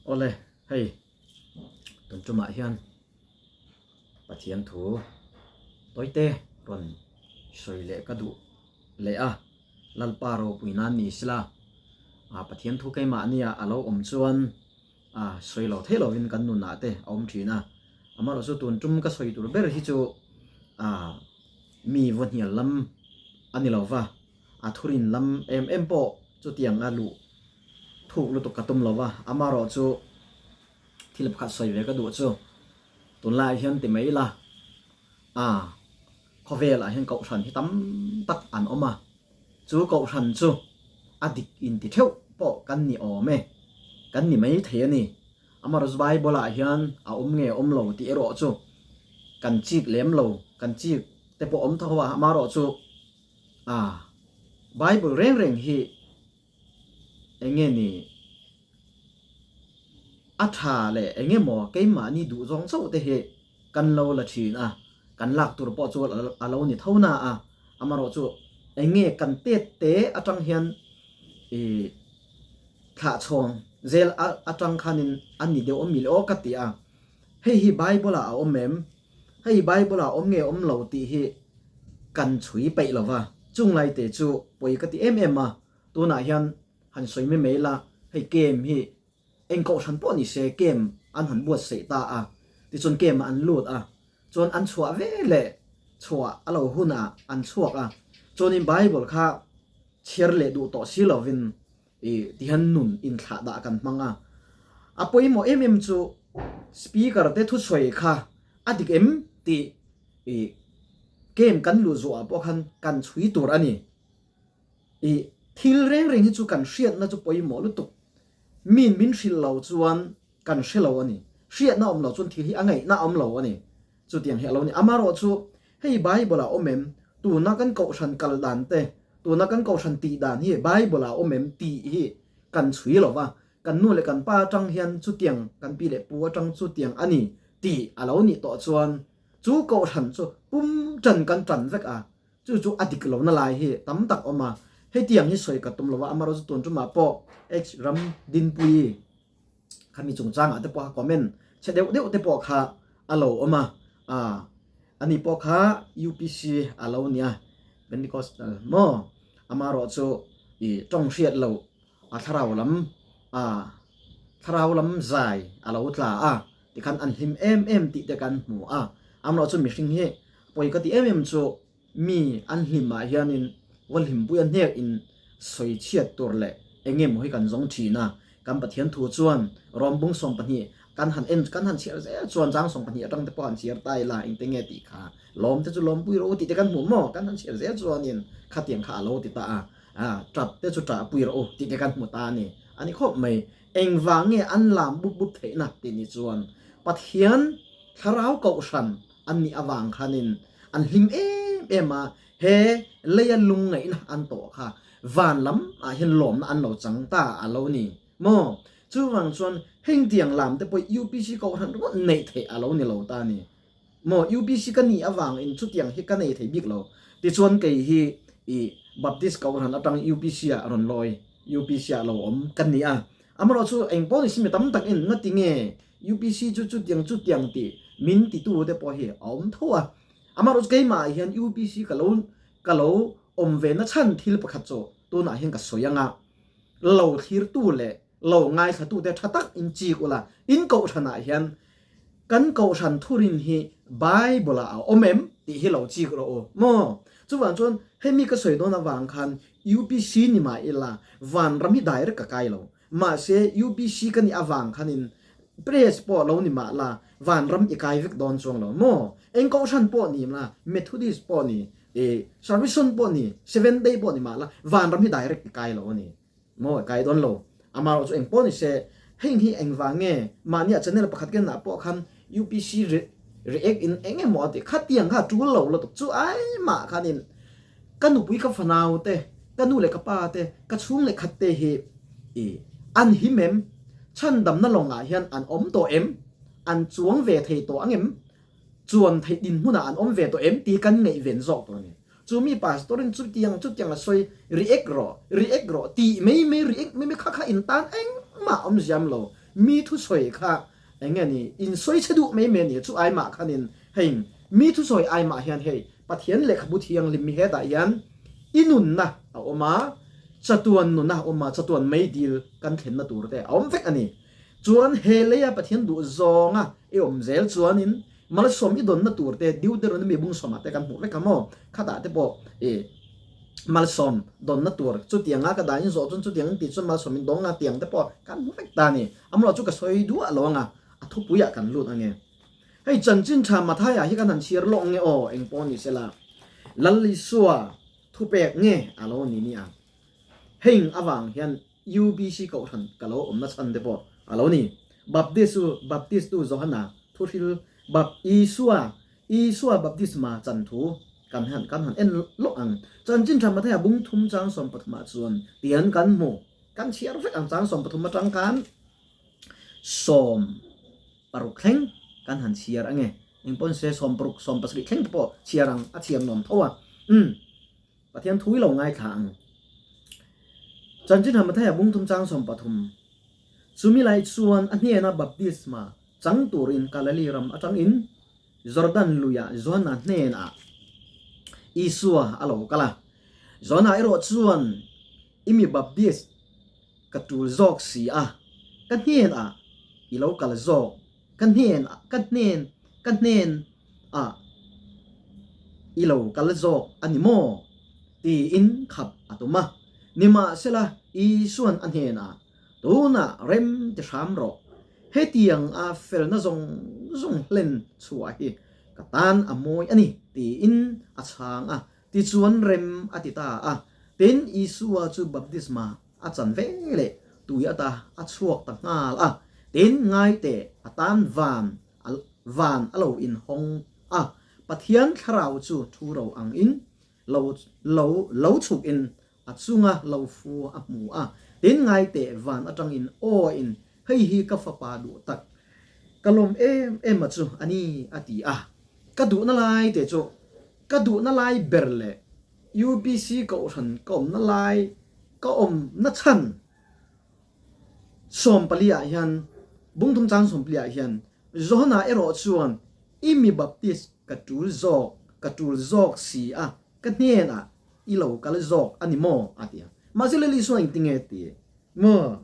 Awle, hei tun tumah hian Pathian thu tawite rawn sawi leh ka duh leh a, Lalpa ropui nan ni sila, Pathian thu keimahnia a lo awm chuan a sawi lo thei lovin kan nunah te a awm thin a, amaherawh chu tun tum ka sawi tur ber hi chu mi vawhnial lam a ni lo va, a thurin lam em em pawh chutiang a luh thuk lutuk ka tum lo va, amaherawh chu thil pakhat sawi ve ka duh chu tunlaiah hian ti mai ila a khawvelah hian kohhran hi tam tak an awm a, chu kohhran chu a dik inti theuh pawh kan ni awm e, kan ni mai thei a ni. Amaherawhchu Bible ah hian a awm nge awm lo tih erawh chu kan chik lem lo, kan chik te pawh awm tho a, amaherawhchu a Bible reng reng hi eng nge ni a tha leh eng emaw keimahni duh zawng chauh te hi kan lo la thin a, kan lak tur pawh chu a lo ni tho na a, amaherawhchu eng nge kan tet te atang hian ih thlah chhawng zel atang khanin a ni deuh awm mil aw ka ti a, hei hi Bible ah a awm em? Hei Bible ah awm nge awm lo tih hi kan chhui peih lo va, chung lai te chu pawi ka ti em em a, tunah hian han sawi mai mai la, hei game hi eng kohhran pawh ni se game an han buatsaih ta a, tichuan game ah an lut a, chuan an chhuah ve leh chhuah a lo hunah an chhuak a, chuanin Bible kha chhiar leh duh tawh si lovin I tihian nun inthlah dah kan hmang a. A pawimawh em em chu speaker te thusawi kha a dik em tih i game kan luh zuah pawh khan kan chhui tur a ni. I thil reng reng hi chu kan hriatna chu pawimawh lutuk. Min min hrilh lo chuan kan hre lo a ni. Hriatna awm lo chuan thil hi a ngaihna awm lo a ni. Chutiang hi a lo ni. Amaherawhchu Hei Bible ah awm em? Tuna kan kohhran kal dan te, tuna kan kohhran tih dan hi Bible ah awm em tih hi kan chhui lo va, kan nu leh kan pa atang hian chutiang, kan pi leh pu atang chutiang a ni tih a lo nih tawh chuan chu kohhran chu pum tan kan tan vek a, chu chu a dik lohna lai hi tam tak awm a, hetiang hi sawi ka tum lo va, amaherawhchu tun tumah pawh H ram Dinpuii Khami chungchangah te pawh kha comment chhe deuh deuh te pawh kha a lo awm a, ah ani pawh kha UPC a lo nia Pentecostal maw amaherawh chu ih tawng hriat loh a thlarau lam ah thlarau lam zai a lo tla a tikhan an hlim em em tih te kan hmu a, amaherawh chu mihring hi pawi ka ti em em chu Mi an hlimah hianin Vawlhlimpui a hnek in sawi chhiat tur leh eng emaw hi kan zawng thin a, kan Pathian thu chuan Rawmbung 12 kan han en kan han chhiar zel chuan chang 12 atang te pawh han chhiar ta ila engte nge tih kha lawm te chu lawmpui rawh u tih te kan hmuh maw kan han chhiar zel chuanin khatiang kha a lo ti ta a, ah tap te chu tah pui rawh u tih te kan hmu ta a ni. A ni khawp mai. Engvang nge an lam bup bup theihna tih ni chuan Pathian Thlarau Kohhran an nih avang khanin an hlim em em a, he leia lungngaihna an tawh kha van lam ah hian lawmna an lo chang ta a lo ni maw? Chuvang chuan hengtiang lam te pawh UPC kohhran ringawt neih theih a lo ni lo ta a ni maw? UPC ka nih avangin chutiang hi ka nei thei bik lo. Tichuan kei hi i Baptist kohhran atang UPC ah rawn lawi, UPC ah lo awm ka ni a. Amaherawhchu engpawh ni si mi tam takin ngati nge UPC chu chutiang chutiang tih min titu te pawh hi a awm tho a. Amaherawhchu keimah ah hian UPC ka lo ka lo awm ve na chhan thil pakhat chu tunah hian ka sawi ang a, lo thlirtu leh lo ngaithlatu te tha tak in chik ula, in kohhran ah hian kan kohhran thurin hi Bible ah a awm em tih hi lo chik rawh u maw? Chuvang chuan hemi ka sawi dawn avang khan UPC ni mah ila vanram hi direct ka kai lo. Mahse, UPC ka nih avang khanin press pawh lo ni mah la, vanram i kai vek dawn chuang lo maw? Eng kohhran pawh ni la, Methodist pawh ni, i Servison pawh ni, Seventh Day pawh ni mah la, vanram hi direct i kai lo a ni maw? I kai dawn lo. Amaherawhchu eng pawh ni se, heng hi engvang nge mahnia channel pakhat kenah pawh khan UPC react in eng emaw a ti, khatiang kha a tul lo lutuk chu ai mah khanin Ka nupui ka fanau te, ka nu leh ka pa te, ka chhung leh khat te hi i an him em? Chhandamna lawngah hian an awm tawh em? An chuang ve thei tawh ang em? Chuan theih dinhmunah an awm ve tawh em tih hi kan ngaihven zawk tur a ni. Chu mi pastor in chutiang chutiang a sawi react rawh, react rawh tih mai mai react mai mai kha kha in tan engmah awm ziam lo. mi thusawi kha eng nge ni in sawi chhe duh mai mai a ni chu ai mah khanin hei mi thusawi ai mah hian hei Pathian lehkhabu thianghlim mi hetah hian i nunna a awm a, chatuan nuna a awm a, chatuan meidil kan thlenna tur te a awm vek a ni. Chuan he leia Pathian duh zawnga i awm zel chuanin malsawm i dawnna tur te Deuteronomy bung sawmah te kan hmuh vek a maw? Khatah te pawh i malsawm dawnna tur chutianga ka dah in zawh chuan chutiang in tih chuan malsawm in dawng nga tiang te pawh kan hmu vek ta a ni. Amarawh chu ka sawi duah lo anga a thupuiah kan lut ange. Hei chanchin tha Mathaia hi kan han chhiar lawk nge aw eng pawh ni sela Lal Isua thupek nge a lo ni nia. Heng avang hian UBC kohhran ka lo awmna chhan te pawh a lo ni. Baptist u Baptist tu Johana thuhril Bap Isua Isua baptisma chan thu kan han kan han en lawk ang. Chanchin tha Mathaia bung thum chang 13 ah chuan tian kan hmu. Kan chhiar vek ang chang 13 atang khan 16 thleng kan han chhiar ange. Engpawn se 16 17 thleng te pawh chhiar ang a chhiar nuam tho a. Umm. Pathian thu i lo ngaithla ang. Chanchin Hamathaya bung thum chang 13. Chumi lai chuan a hnena baptisma chang turin Galili ram atangin Jordan luiah Johana hnenah Isua a lo kal a. Johana erawh chuan i mi baptist ka tul zawk si a, ka hnenah i lo kal zawk Ka hnen ka hnen ka hnen ah i lo kal zawk a ni maw? tiin khap a tum a. Nimahsela, Isuan a hnenah, Tunah rem ti hram rawh. Hetiang a felna zawng zawng hlen chhuah hi ka tan a mawi a ni, tiin a chhang a. Tichuan rem a ti ta a. Tin, Isua chu baptisma A chan ve leh tui ata a chhuak ta nghal a, tin ngai teh a tan van a van a lo inhawng a, Pathian thlarau chu thu ro ang in lo lo lo chhuk in a chunga lo fu a hmu a, tin ngai teh van atang in aw in hei hi ka fapa duh tak ka lawm em em a chu a ni a ti a, ka duhna lai te chu ka duhna lai ber leh UPC kohhran ka awmna lai ka awmna chhan 14 ah hian bungthum chang 14 ah hian Johana erawh chuan i mi Baptist ka tul zawk ka tul zawk si a ka hnenah i lo kal zawk a ni maw a ti a. Mahse Lal Isua engtinge ti maw?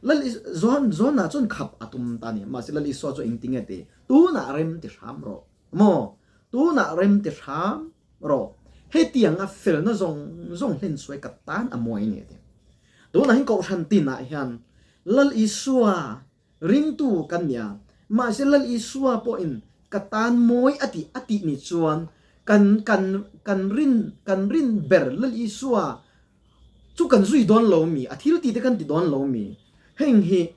Lal Johan Johana chuan khap a tum ta a ni. Mahse Lal Isua chu engtinge ti? Tunah rem ti hram rawh maw? Tunah rem ti hram Rawh, hetiang a felna zawng zawng hlen suai ka tan a mawi a ni a ti. Tunah hian Kohhran tinah hian Lal Isua ringtu kan ni a, mahse Lal Isua pawhin ka tan mawi a tih a tih ni chuan kan kan kan rin kan rin ber Lal Isua chu kan zui dawn lo mi, a thil tih te kan ti dawn lo mi. Heng hi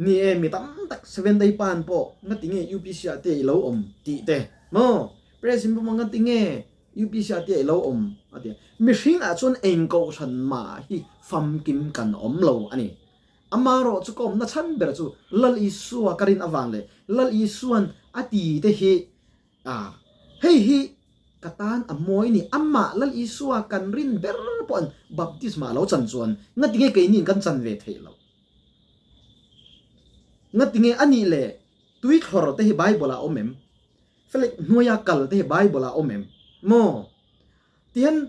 ni e mi tam tak Seven Day Pan pawh ngatinge UPC ah te i lo awm tih te maw? President pawh nga tinge UPC ah te i lo awm a ti a. Mihring ah chuan eng kohhran mah hi famkim kan awm lo a ni. Amarawh chu ka awmna chhan ber chu Lal Isua ka rin avang leh Lal Isuan a ti te hi a hei hi ka tan a mawi ni. Amah Lal Isua kan rin ber pawh an baptisma a lo chan chuan ngatinge keini in kan chan ve theih loh? Ngatinge a nih le tuithlawr te hi Bible ah a awm em? Felix hnuaia kal te hi Bible ah awm em? Maw? Tihian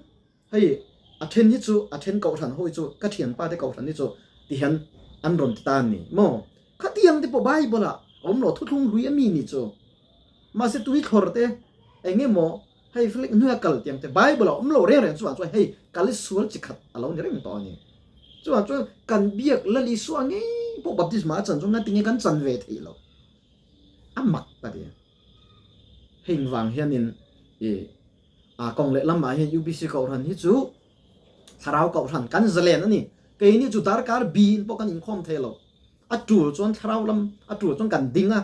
hei a then hi chu a then kohhran ho hi chu ka thianpa te kohhran hi chu tihian an rawn ti ta a ni maw? Khatiang te pawh Bible ah a awm lo thuthlung hlui a mi ni chu. Mahse tui thlawr te eng emaw hei Felix hnuaia kal tiang te Bible ah awm lo reng reng chuvang chuan hei kal sual chi khat a lo ni reng tawh a ni. Chuvang chuan kan biak Lal Isua ngei pawh baptisma a chan chu ngatinge kan chan ve theih loh. A mak ka ti. Heng vang hianin i a kawng leh lamah hian UPC Kohhran hi chu thlarau Kohhran kan zalen a ni. Keini chu darkar biin pawh kan inkhawm thei lo. A tul chuan thlarau lam a tul chuan kan ding a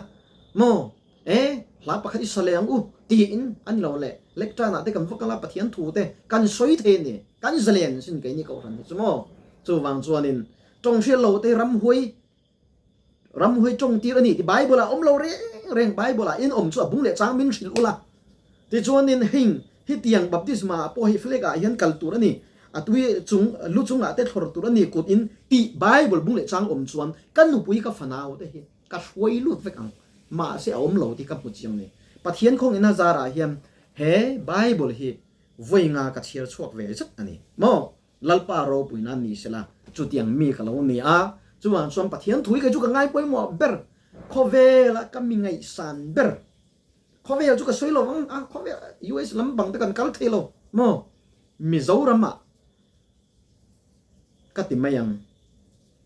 maw e hla pakhat i sa leh ang u tiin a ni lo le lectern ah te kan va kal a Pathian thu te kan sawi thei a ni. Kan zalen sin keini Kohhran hi chu maw. Chuvang chuanin tawng hriat lo te ramhuai Ramhuai tawng tir a ni ti Bible ah awm lo reng reng Bible ah in awm chu a bung leh chang min hrilh ula. Tichuanin heng hetiang baptisma ah pawh hei flag ah hian kal tur a ni. A tui chung lu chungah te thlawr tur a ni kut in tih Bible bung leh chang awm chuan ka nupui ka fanau te hi ka hruai lut vek ang. Mahse a awm lo tih ka hmu chiang ni. Pathian khawngin a zarah hian he Bible hi vawi nga ka chhiar chhuak ve zet a ni maw? Lalpa ropui nan ni sela chutiang mi ka lo ni a, chuvang chuan Pathian thui kei chu ka ngai pawimawh ber, khawvela ka mi ngaihsan ber, khawvel chu ka sawi lo vang a, khawvel US lam bang te kan kal thei lo maw, Mizoram ah ka ti mai ang,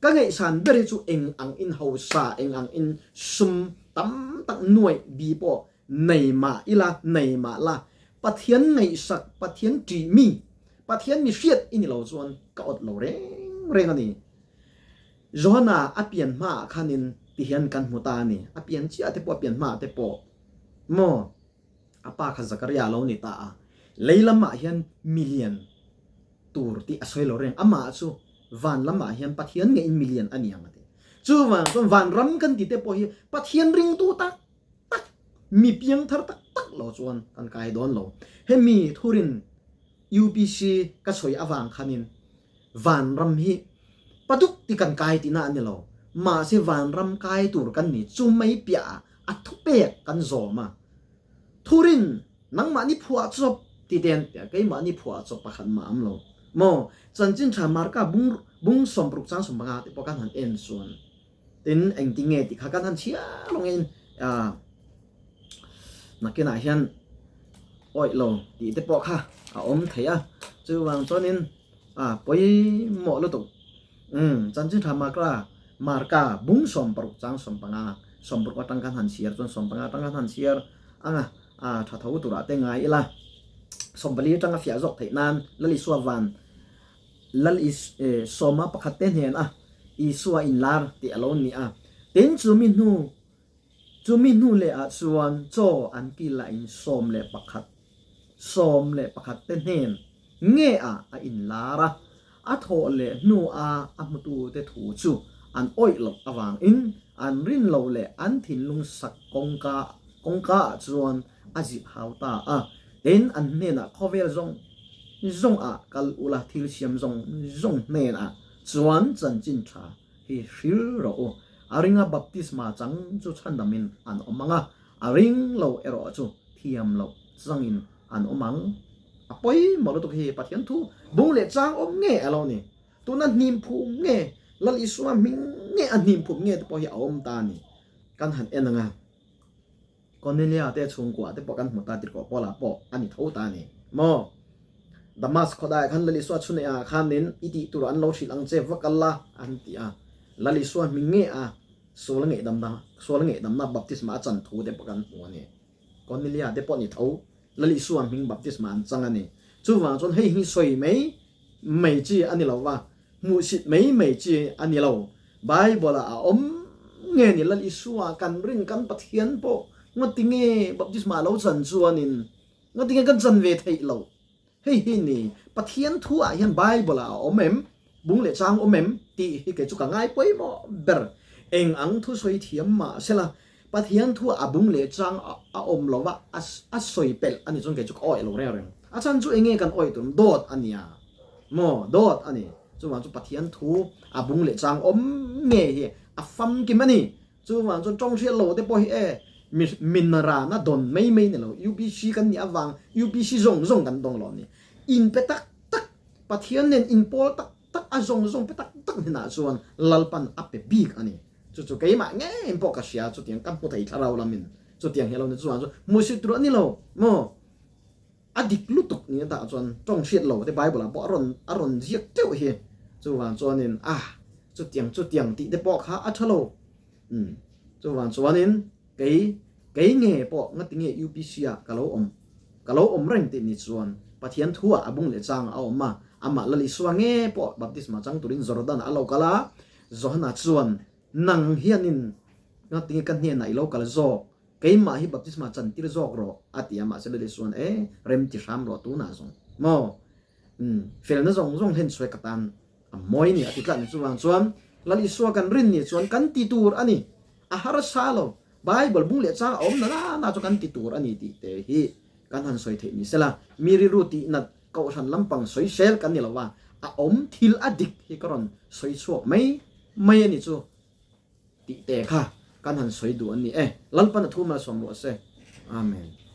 ka ngaihsan ber hi chu eng ang in hausa, eng ang in sum tam tak nuaih bi pawh Nei mah ila, nei mah la, Pathian ngaihsak, Pathian ṭih mi, Pathian mi hriat i ni lo chuan ka awt lo reng reng a ni. Johana a pian hmaah khanin tihian kan hmu ta a ni. A pian chiah te pawh, a pian hmaah te pawh maw a pa kha Zakaria a lo ni ta a. Lei lamah hian milian tur tih a sawi lo reng. Amah chu van lamah hian Pathian ngeiin milian a ni ang a ti. Chuvang chuan vanram kan ti te pawh hi Pathian ringtu tak tak, mi piangthar tak tak lo chuan kan kai dawn lo. Hemi thurin UPC ka sawi avang khanin vanram hi paduk ti kan kai tihna a ni lo. Mahse vanram kai tur kan ni chu mai piah ah a thupek kan zawm a. Thurin nangmahni phuah chawp ti te an ti a, keimahni phuah chawp pakhat mah am lo maw? Chanchin tha Marka bung bung 60 chang 15 te pawh kan han en chuan Tin, engti nge tih kha kan han chhiar lawngin nakinah hian awih lo tih te pawh kha a awm thei a, chuvang chuanin pawimawh lutuk. Chanchin tha Marka Marka bung 60 chang 15 60 atang khan han chhiar chuan 15 atang khan han chhiar ang a, tha tho turah te ngai ila 14 atanga fiah zawk theih nan Lal Isua van Lal Sawma pakhat te hnen a Isua inlar tih a lo ni a. Tin, chumi hnu chumi hnu leh ah chuan chaw an kil ah in 11 11 te hnen nge ah a inlar a, a thawh leh hnu a a hmutu te thu chu an awih loh avang in an rin loh leh an thinlung sak kawngka kawngka ah chuan a zilh hau ta a. Tin, an hnenah khawvel zawng zawng ah kal ula thil siam zawng zawng hnenah chuan chanchin tha hi hril rawh u. A ringa baptisma chang chu chhandamin an awm ang a, a ring lo erawh chu thiam loh changin an awm ang. A pawimawh lutuk hi Pathian thu bung leh chang awm nge a lo ni. Tuna hnim phum nge, Lal Isua hming nge a hnim phum nge te pawh hi a awm ta a ni. Kan han en ang a. Cornelia te chhungkua te pawh kan hmu ta tirhkoh Paula pawh a ni tho ta a ni maw? Damas khawdaiah khan Lal Isua chhuneiah khanin i tih tur an lo hrilh ang che va kal la an ti a, Lal Isua hming nge a sual ngeihdamna sual ngeihdamna baptisma a chan thu te pawh kan hmu a ni. Cornelia te pawh ni tho Lal Isua hming baptisma an chang a ni. Chuvang chuan hei hi sawi mai mai chi a ni lo va, Hmuhsit mai mai chi a ni lo. Bible ah a awm nge ni Lal Isua kan rin kan Pathian pawh ngawti nge baptisma a lo chan chuanin ngawti nge kan chan ve theih loh? Hei hi ni Pathian thu ah hian Bible ah a awm em? Bung leh chang awm em? Tih hi kei chu ka ngai pawimawh ber. Eng ang thu sawi thiam mah sela Pathian thu ah a bung leh chang a awm lo va a sawi pelh a ni chuan kei chu ka awih lo reng reng. A chhan chu enge kan awih tur dawt a nia maw dawt a ni. Chuvang chu Pathian thu a bung leh chang awm nge hi a famkim a ni. Chuvang chuan tawng hriat lo te pawh hi e mi min rana dawn mai mai ni lo UPC kan nih avang UPC zawng zawng kan dawng lo a ni. In pe tak tak Pathian nen in pawl tak tak a zawng zawng pe tak tak hnenah chuan Lalpan a pe bik a ni. Chu chu keimah ngei pawh ka hria chutiang ka hmu thei thlarau lamin chutiang hi a lo ni chuan chu hmuhsit tur a ni lo maw a dik lutuk ni atah chuan tawng hriat lo te bible ah pawh a rawn a rawn ziak teuh hi chuvang chuanin a chutiang chutiang tih te pawh kha a tha lo um chuvang chuanin kei kei nge pawh ngati nge UPC ah ka lo awm ka lo awm reng tih ni chuan Pathian thu ah a bung leh chang a awm a amah Lal Isua nge pawh baptisma chang turin Jordan ah a lo kal a Johana chuan, Nang hianin ngatinge ka hnenah i lo kal zawk? Keimah hi baptisma chantir zawk rawh, a ti a. Mahse Lali chuan, E, rem ti hram rawh tunah zawng maw? Umm, felna zawng zawng hlen chhuai ka tan a mawi ni, a ti tlat ni. Chuvang chuan Lal Isua kan rin ni chuan kan ti tur a ni. A harsa lo. Bible bung leh chang a awm na na na chu kan ti tur a ni tih te hi kan han sawi theih ni sela. Mi rilru tih nat. Kohhran lampang sawisel kan ni lo a, a awm thil a dik hi ka rawn sawi chhuak mai mai a ni chu tih te kha kan han sawi duh an ni e. Lalpan a thu malsawm rawh se. Amen.